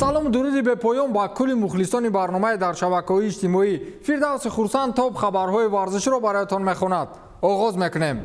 Салому дуруди бепоён ба кулли мухлисони барномаи дар шабакаҳои иҷтимоӣ. Фирдавси Хурсанд топ хабарҳои варзиширо бароятон мехонад. Оғоз мекунем.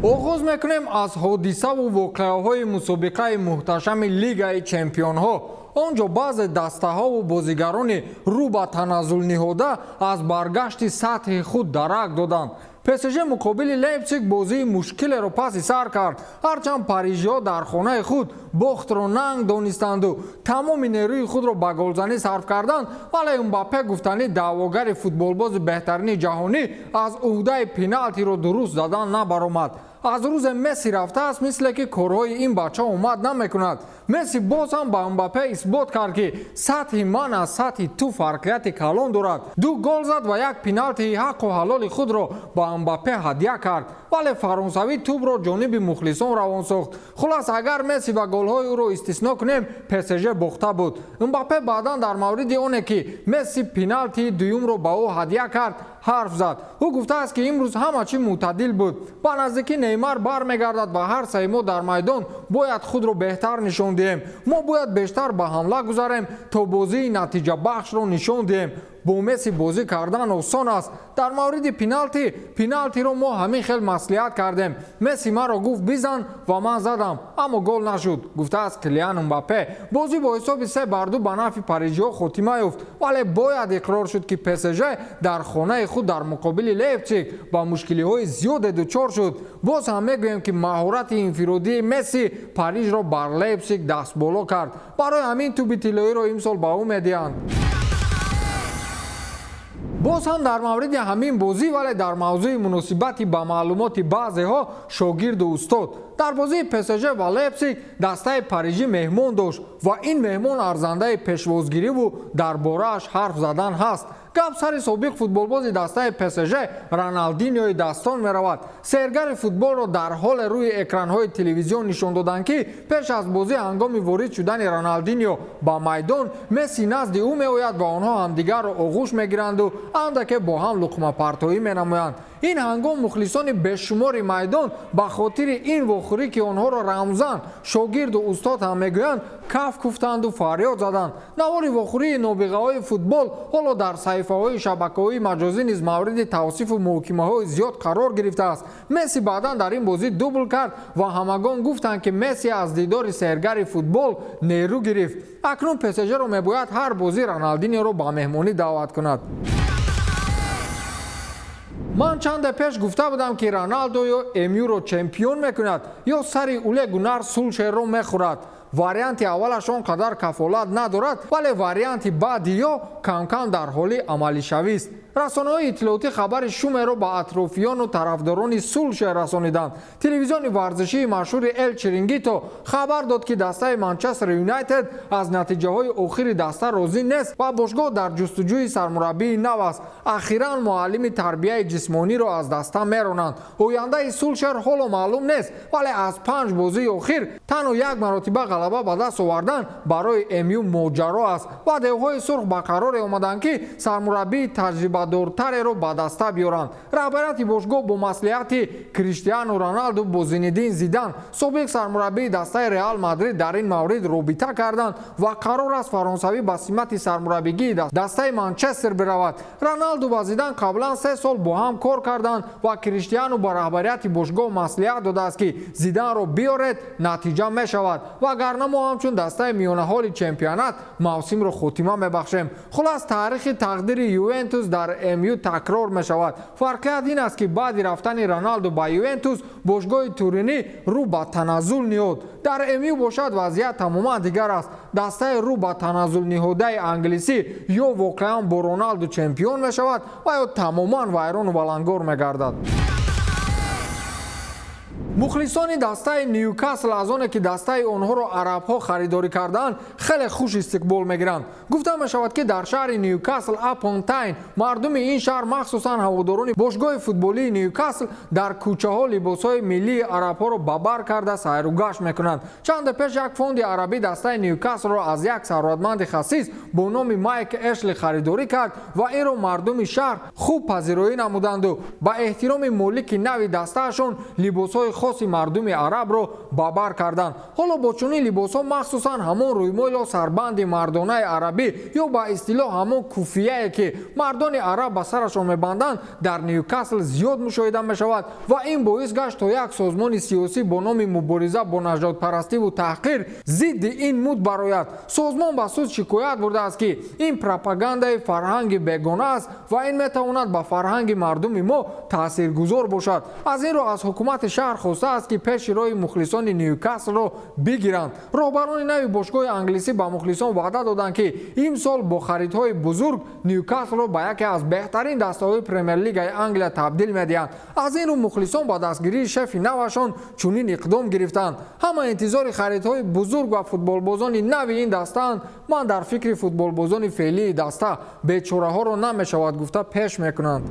Оғоз мекунем аз ҳодисаву воқеаҳои мусобиқаи муҳташами Лигаи чемпионҳо. Он ҷо баъзе дастаҳову бозигарони рӯ ба таназзул ниҳода аз баргашти сатҳи худ дарак доданд. ПСЖ муқобили Лейпсиг бозии мушкилеро паси сар кард. Ҳарчанд парижиҳо дар хонаи худ бохтро нанг донистанду тамоми нерӯи худро ба голзанӣ сарф карданд, вале Мбаппе, гуфтанӣ даъвогари футболбози беҳтарини ҷаҳонӣ, аз уҳдаи пеналтиро дуруст задан набаромад. Аз рӯзе Месси рафтааст, мисле ки корҳои ин бача омад намекунад. Месси боз ҳам ба Мбаппе исбот кард, ки сатҳи ман аз сатҳи ту фарқияти калон дорад. Ду гол зад ва як пеналтии ҳаққу ҳалоли худро ба Мбаппе ҳадя кард, вале фаронсавӣ тӯбро ҷониби мухлисон равон сохт. Хулас, агар Месси ва голҳои ӯро истисно кунем, ПСЖ бохта буд. Мбаппе баъдан дар мавриди оне ки Месси пеналтии дуюмро ба ӯ ҳадя кард, ҳарф зад. Ӯ гуфтааст, ки имрӯз ҳама чӣ мӯътадил буд. Ба наздикӣ Неймар бармегардад ва ҳар саи мо дар майдон бояд худро беҳтар нишон диҳем. Мо бояд бештар ба ҳамла гузарем, то бозии натиҷабахшро нишон диҳем. Бо Месси бозӣ кардан осон аст. Дар мавриди пеналти, пеналтиро мо ҳамин хел маслиҳат кардем. Месси маро гуфт: «Бизан», ва ман задам, аммо гол нашуд, гуфтааст Килиан Мбаппе. Бозӣ бо ҳисоби 3-2 ба нафъи парижиҳо хотима ёфт, вале бояд иқрор шуд, ки ПСЖ дар хонаи худ дар муқобили Лейпсиг ба мушкилиҳои зиёде дучор шуд. Боз ҳам мегӯем, ки маҳорати инфиродии Месси Парижро бар Лейпсиг дастболо кард. Барои ҳамин тӯби тиллоиро имсол ба ӯ медиҳанд. Боз ҳам дар мавриди ҳамин бозӣ, вале дар мавзӯи муносибати, ба маълумоти баъзеҳо, шогирду устод. Дар бозии ПСЖ ва Лейпсиг дастаи парижӣ меҳмон дошт ва ин меҳмон арзандаи пешвозгириву дар борааш ҳарф задан ҳаст. Гап сари собиқ футболбози дастаи ПСЖ Роналдиньои дастон меравад. Сеҳргари футболро дар ҳоле рӯи экранҳои телевизион нишон доданд, ки пеш аз бозӣ, ҳангоми ворид шудани Роналдиньо ба майдон, Месси назди ӯ меояд ва онҳо ҳамдигарро оғӯш мегиранду андаке бо ҳам луқмапартоӣ менамоянд. Ин ҳангом мухлисони бешумори майдон ба хотири ин вохӯрӣ, ки онҳоро рамзан шогирду устод ҳам мегӯянд, каф куфтанду фарёд заданд. Навори вохӯрии нобиғаҳои футбол ҳоло дар саҳифаҳои шабакаҳои маҷозӣ низ мавриди тавсифу муҳокимаҳои зиёд қарор гирифтааст. Месси баъдан дар ин бозӣ дубл кард ва ҳамагон гуфтанд, ки Месси аз дидори сеҳргари футбол нерӯ гирифт. Акнун ПСЖро мебояд ҳар бозӣ Роналдиньоро ба меҳмонӣ даъват кунад. Ман чанде пеш гуфта будам, ки Роналдо ё МЮро чемпион мекунад, ё сари Уле Гунар Сулшерро мехӯрад. Варианти аввалаш он қадар кафолат надорад, вале варианти баъди ё камкам дар ҳоли амалишавист. Расонаҳои иттилоотӣ хабари шумеро ба атрофиёну тарафдорони Сулшер расониданд. Телевизиони варзишии машҳури Эл Чирингито хабар дод, ки дастаи Манчестер Юнайтед аз натиҷаҳои охири даста розӣ нест ва бошгоҳ дар ҷустуҷӯи сармураббии нав аст. Ахиран муаллими тарбияи ҷисмониро аз даста меронанд. Ояндаи Сулшер ҳоло маълум нест, вале аз панҷ бозии охир танҳо як маротиба ғалаба ба даст овардан барои МЮ моҷаро аст ва девҳои сурх ба қароре омаданд, ки сармураббии таҷрибадортареро ба даста биёранд. Раҳбарияти бошгоҳ бо маслиҳати Криштиану Роналду бо Зинедин Зидан, собиқ сармураббии дастаи Реал Мадрид, дар ин маврид робита карданд ва қарор аст фаронсавӣ ба симати сармураббигии дастаи Манчестер биравад. Роналду ва Зидан қаблан 3 сол бо ҳам кор карданд ва Криштиану ба раҳбарияти бошгоҳ маслиҳат додааст, ки Зиданро биёред, натиҷа мешавад, вагарна мо ҳамчун дастаи миёнаҳоли чемпионат мавсимро хотима мебахшем. Хулас, таърихи тақдири Ювентус дар МЮ такрор мешавад. Фарқият ин аст, ки баъди рафтани Роналду ба Ювентус бошгоҳи Туринӣ рӯ ба таназзул ниҳод. Дар МЮ бошад, вазъият тамоман дигар аст. Дастаи рӯ ба таназзул ниҳодаи англисӣ ё воқеан бо Роналду чемпион мешавад ва ё тамоман вайрону валангор мегардад. Мухлисони дастаи Ньюкасл аз оне ки дастаи онҳоро арабҳо харидорӣ карданд, хеле норозӣ ҳастанд. Ин ҳолат дар ҳоле рух медиҳад, ки Хеле хуш истиқбол мегиранд. Гуфта мешавад, ки дар шаҳри Ньюкасл апон Тайн мардуми ин шаҳр, махсусан ҳаводорони бошгоҳи футболии Ньюкасл, дар кӯчаҳо либосҳои миллии арабҳоро ба бар карда сайру гашт мекунанд. Чанде пеш як фонди арабӣ дастаи Ньюкаслро аз як сарватманди хасис бо номи Майк Эшли харидорӣ кард ва инро мардуми шаҳр хуб пазироӣ намуданду ба эҳтироми молики нави дастаашон либосҳои хоси мардуми арабро ба бар карданд. Ҳоло бо чунин либосҳо, махсусан ҳамон рӯймоло, сарбанди мардонаи арабӣ ё ба истилоҳ ҳамон куфияе, ки мардони араб ба сарашон мебанданд, дар Ньюкасл зиёд мушоҳида мешавад ва ин боис гашт, то як созмони сиёсӣ бо номи Мубориза бо нажодпарастиву таҳқир зидди ин муд барояд. Созмон ба суд шикоят бурдааст, ки ин пропагандаи фарҳанги бегона аст ва ин метавонад ба фарҳанги мардуми мо таъсиргузор бошад. Аз ин рӯ аз ҳукумати шаҳр хостааст, ки пеши роҳи мухлисони Ньюкаслро бигиранд. Роҳбарони нави бошгоҳи англисӣ ба мухлисон ваъда доданд, ки имсол бо харидҳои бузург Ньюкаслро ба яке аз беҳтарин дастаҳои Премер-лигаи Англия табдил медиҳанд. Аз ин рӯ мухлисон ба дастгирии шефи навашон чунин иқдом гирифтанд. Ҳама интизори харидҳои бузург ва футболбозони нави ин дастаанд. Ман дар фикри футболбозони феълии даста бечораҳоро намешавад гуфта пеш мекунанд.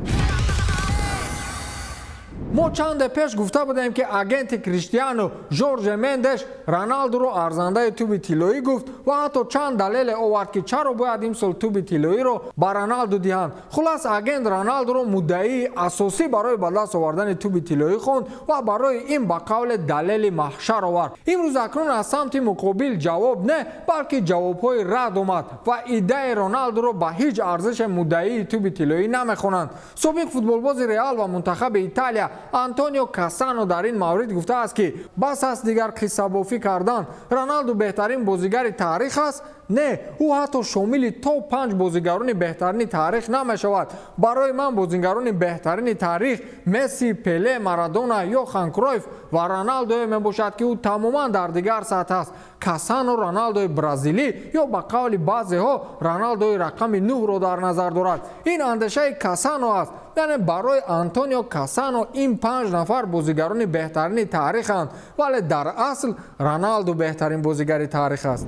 Мо чанде пеш гуфта будем, ки агенти Криштиану Жорже Мендеш Роналдуро арзандаи тӯби тиллоӣ гуфт ва ҳатто чанд далеле овард, ки чаро бояд имсол тӯби тиллоиро ба Роналду диҳанд. Хулас, агент Роналдуро муддаии асосӣ барои ба даст овардани тӯби тиллоӣ хонд ва барои ин ба қавле далели маҳшар овард. Имрӯз акнун аз самти муқобил ҷавоб не, балки ҷавобҳои рад омад ва иддаи Роналдуро ба ҳеҷ арзише муддаии тӯби тиллоӣ намехонанд. Собиқ футболбози Реал ва мунтахаби Италия Антонио Кассано дар ин маврид гуфтааст, ки бас аст дигар қиссабофӣ кардан. Роналду беҳтарин бозигари таърих аст? Не, ӯ ҳатто шомили то панҷ бозигарони беҳтарини таърих намешавад. Барои ман бозигарони беҳтарини таърих Месси, Пеле, Марадона, Йохан Кройф ва Роналдое мебошад, ки ӯ тамоман дар дигар сатҳ аст. Кассано Роналдои бразилӣ ё ба қавли баъзеҳо Роналдои рақами нӯҳро дар назар дорад. Ин андешаи Кассано аст, яъне барои Антонио Кассано ин панҷ нафар бозигарони беҳтарини таъриханд, вале дар асл Роналду беҳтарин бозигари таърих аст.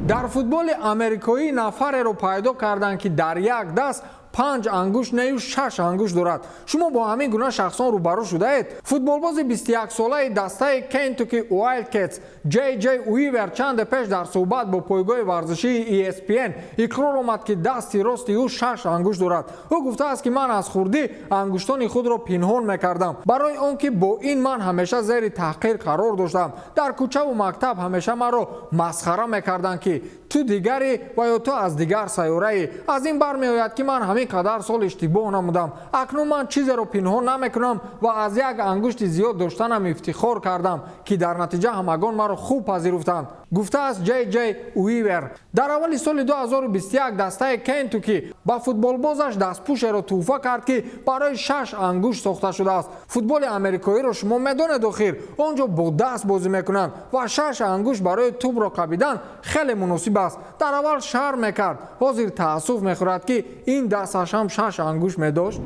Дар футболи америкоӣ нафареро пайдо карданд, ки дар як даст панҷ ангушт нею, шаш ангушт дорад. Шумо бо ҳамин гуна шахсон рӯбарӯ шудаед? Футболбози 21-солаи дастаи Кентуки Уайлдкетс Ҷей Ҷей Уивер чанде пеш дар суҳбат бо пойгоҳи варзишии ESPN иқрор омад, ки дасти рости ӯ шаш ангушт дорад. Ӯ гуфтааст, ки ман аз хурдӣ ангуштони худро пинҳон мекардам, барои он ки бо ин ман ҳамеша зери таҳқир қарор доштам. Дар кӯчаву мактаб ҳамеша маро масхара мекарданд, ки ту дигарӣ ва ё ту аз дигар сайёраӣ. Аз ин бармеояд, ки ман ҳамин қадар сол иштибоҳ намудам. Акнун ман чизеро пинҳон намекунам ва аз як ангушти зиёд доштанам ифтихор кардам, ки дар натиҷа ҳамагон маро хуб пазируфтанд, гуфтааст Ҷей Ҷей Уивер. Дар аввали соли 2021 дастаи Кентуки ба футболбозаш дастпӯшеро тӯҳфа кард, ки барои шаш ангушт сохта шудааст. Футболи америкоиро шумо медонед, охир он ҷо бо даст бозӣ мекунанд ва шаш ангушт барои тӯбро қабидан хеле муносиб аст. Дар аввал шарм мекард, ҳозир таассуф мехӯрад, ки ин дасташ ҳам шаш ангушт медошт.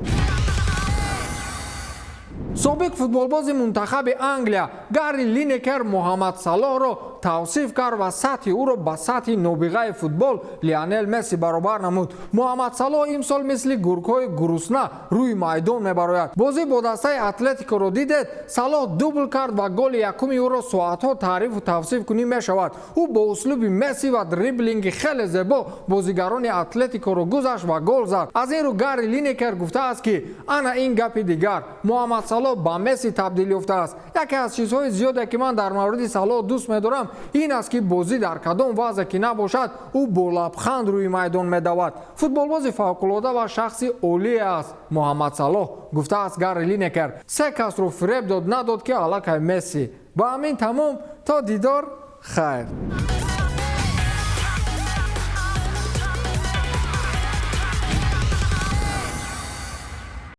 Собиқ футболбози мунтахаби Англия Гарри Линекер Муҳаммад Салоҳро тавсиф кард ва сатҳи ӯро ба сатҳи нобиғаи футбол Лионел Месси баробар намуд. Муҳаммад Салоҳ имсол мисли гургҳои гурусна рӯи майдон мебарояд. Бозӣ бо дастаи Атлетикоро дидед? Салоҳ дубл кард ва голи якуми ӯро соатҳо таърифу тавсиф кунӣ мешавад. Ӯ бо услуби Месси ва дриблинги хеле зебо бозигарони Атлетикоро гузашт ва гол зад. Аз ин рӯ Гарри Линекер гуфтааст, ки ана ин гапи дигар, Муҳаммад Салоҳ ба Месси табдил ёфтааст. Яке аз чизҳои зиёде, ки ман дар мавриди Салоҳ дӯст медорам, ин аст, ки бозӣ дар кадом вазъе ки набошад, ӯ бо лабханд рӯи майдон медавад. Футболбози фавқулода ва шахси олие аст Муҳаммад Салоҳ, гуфтааст Гарри Линекер. Се касро фиреб дод, надод, ки аллакай Месси. Ба ҳамин тамом, то дидор, хайр.